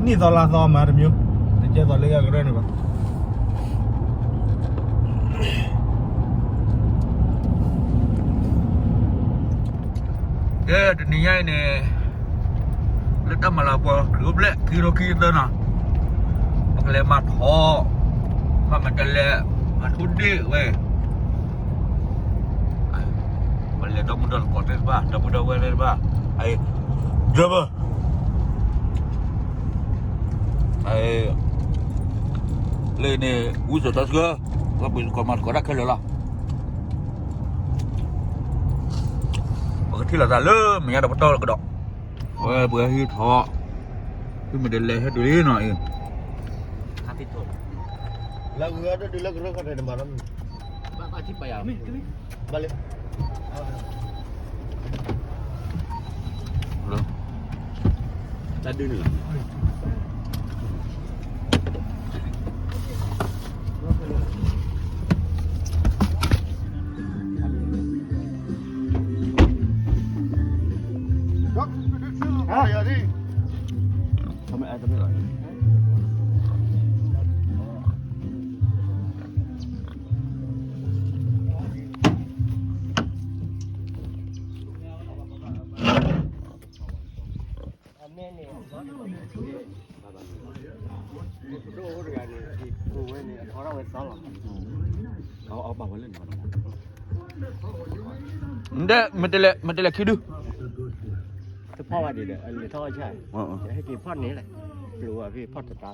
နံၣ်သီလါသီမၤတမံၤ, တကဲသိးလၢယကရၢၢ်န့ၣ်ဘၣ်. ကဲ တနံၤညါအံၤန့ၣ် လၢတၢ်မၤလၤကပီၤ ခရံာ်အိၣ်ဖျဲၣ် ခံကထိခံဆံသၢနီၤ, ပကလဲၤမၤထီၣ်, မၤမတလဲၤ, မၤထိၣ်ဒ့ၣ်ဝဲ, ပလဲၤဒီမုၢ်ဒီလၢကီးသ့ၣ်တဖၣ်, ဒီပုၢ်ဒီဝဲၢ်သ့ၣ်တဖၣ်, အံၤ, driver လၢန့ၣ် ဝံစိာ်တၢ်ဆှၢ, ပှၤပှ့ၤသကိးမၤသကိးတၢ်ခဲလၢာ်လီၤ. ပကထံၣ်လိာ်သးလၢမဲာ်ညါဒီးပတီၢ်ကဒီး, ဝဲပှၤဟံးထီၣ်, ဟံးမ့ၢ်တလဲၤဟဲတုၤလံနီၤအံၤ, လၢဂုၤအဒိၣ်ဒုးလၢကရၢၢ်ခီၣ်ထံးတမၤဒီး, ဘၣ်လၢ တၢ်ဒုးန့ၣ်လီၤ. မ့ၢ်တလဲၤခံဒု, တဖီၣ်ဘၣ်ဒံးဒီး အလဲၤထီၣ်အီၣ်ဆၣ်, ဟဲက့ၤဖီၣ်န့ၣ်လဲၣ်, ပျိးဝဲဖဲဖီၣ်တတါ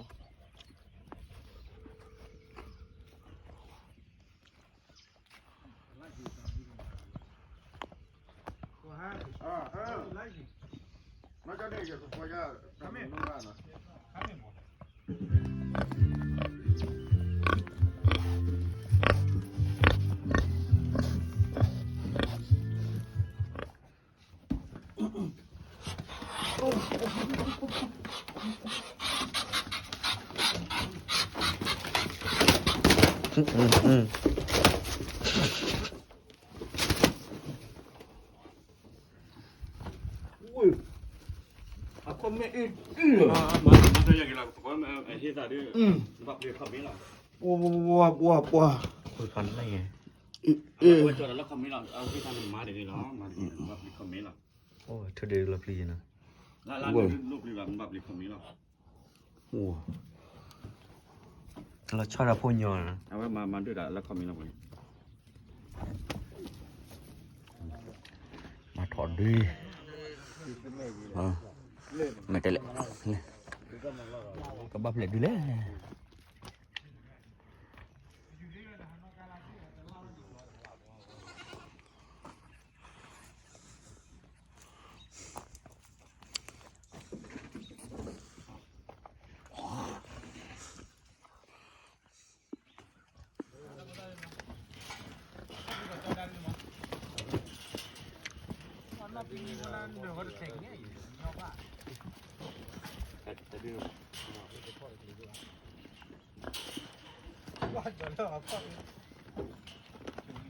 အခီၣ်မဲအ့ၣ်တံၢ်လီၤ, မၤတယၤက့ၤလီၤ, ဟ့ၣ်သးဒ်, ဘၣ်ပျံၤခီၣ်မ့ၢ်လီၤ, ပှၤပှၤပှၤ, ခီၣ်မ့ၢ်, ဝဲကၠီဒီးလၢခီၣ်မ့ၢ်လီၤ, အဝဲသးန့ၣ်မၤတဂ့ၤလီၤ, မၤတဂ့ၤ, ဘၣ်ပျံၤခီၣ်မ့ၢ်လီၤ, ထၢဒ့လီၤပျံၤနီၤ, လၢလၢဒိၣ်ပျံၤဘၣ်, ဘၣ်ပျံၤခီၣ်မ့ၢ်လီၤ. လီၤဆီဒၣ်ဖိညီ, အဝဲမၤဒုၣ်ဒၣ်လၢခီၣ်မ့ၢ်လီၤ, မၤထီၣ်ဒု, မ့ၢ်တဲလဲၣ်, ကဘၣ်ဖျဲးဒုလဲၣ်.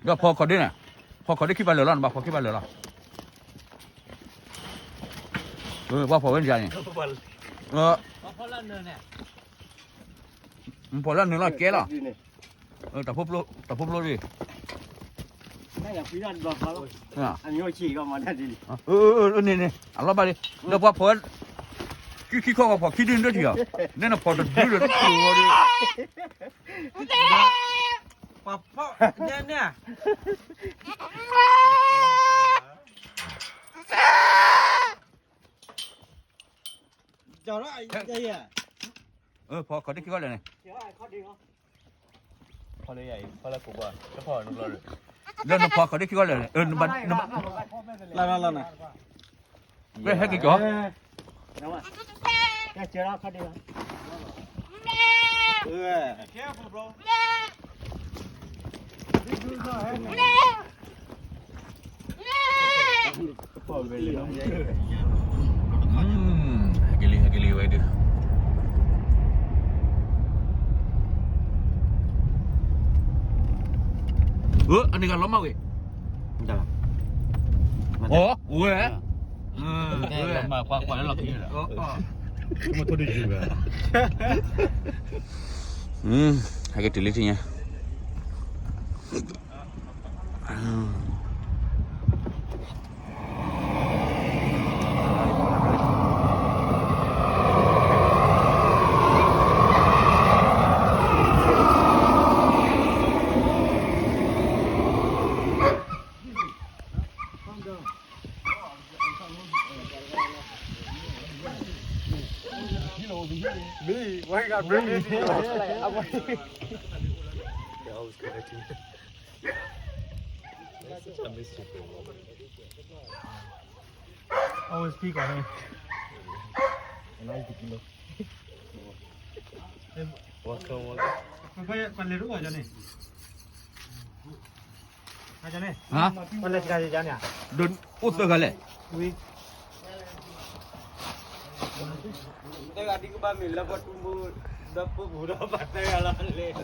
ဒီးဖီခိၣ်ဒ့န့ၣ်, ဖီခိၣ်ဒ့ခံဘၣ်လၢာ်လီၤ, နဘၣ်ဖီခံဘၣ်လၢာ်လီၤ. ပှၤဖီဝဲန့ၣ်န့ၣ်, ဖီလၢနၢၤလီၤကဲလီၤ, တၢ်ဖိပျိဒ် န့ၣ်န့ၣ် အလီၢ်ဘၣ်လံ, ဒီးပှၤဖီဝဲ ခံခံခီၣ်ပှၤဖီခံဒုန့ၣ်တထံၣ်အီၤ, နဲနဖီတဒုဒီးတကျိၤဝဲဒီး, ပှၤဖီ, နဲနဲ, ဖီခိၣ်ဒ့ခံခီၣ်လၢာ်န့ၣ်, ဖီလၢယၤအံၤ, ဖီလၢကိးဘၣ်, တဖီနဘျီဒီး, ဒီးနဖီခိၣ်ဒ့ခံခီၣ်လၢာ်န့ၣ်, လၢလၢလၢန့ၣ်, ဝဲဟဲက့ၤကီး ဟဲက့ၤလံ ဟဲက့ၤလံဝဲဒုး, အန့ၣ်ဂၤလီၤမၢ်ဝဲ, အိၣ်ဝဲ, မၤကွၢ်ကွၢ်လၢလီၢ်ခံလီၤ, မ့ၢ်ထိၣ်ဒုးယူၤဝဲ, ဟဲက့ၤတုၤလံထံၣ်ညါ. Me, why you got brand new? They always correct me. That's such a mystery. Always pick on him. Nice to know. Welcome, welcome. ပလဲၤတအိၣ်အီၤန့ၣ်, ဟါ, ပလဲၤတဂၤန့ၣ်, ဒိၣ်အိၣ်သၢဂၤလဲၣ်. ဝံၤ တဂၤဒ်ကဘၣ်မ့ၢ်လၢပှၤတူၢ်မူ, ဒီပုၢ်ပူၤဒီးဘၣ်သၢဂၤလီၤလဲၣ်.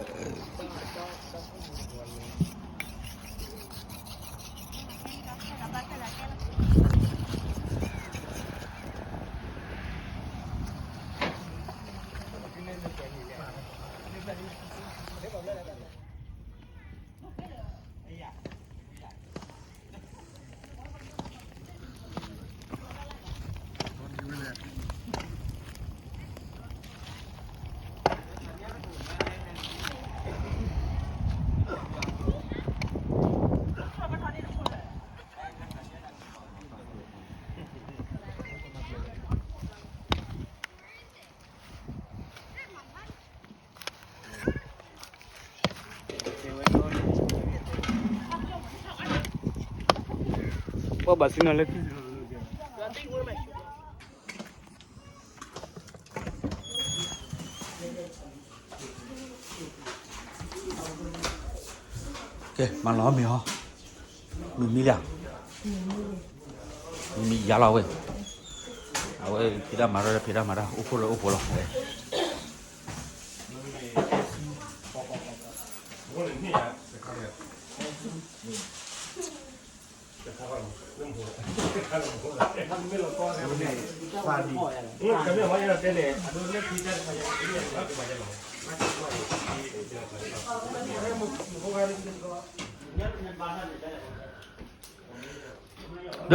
ပှၤဘၣ်စံၣ်နီၤလၢ ကဲ မၤလီၤမ့ၤဟီ, မုၢ်မံလံဧါ, မံယါလီၤဝဲ, အဝဲဖံးတၢ်မၤတၢ် ဖံးတၢ်မၤတၢ် အိၣ်ဖှိၣ်လၢအိၣ်ဖှိၣ်လီၤဝဲ.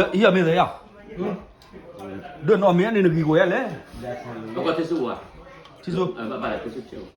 ဒီးအံၤအမ့ၢ်လဲၣ်ယၤ, ဒီးနီၢ်မ့ၢ်န့ၣ်နဂံၢ်ကီးယၤလဲၣ်, ထံဆိ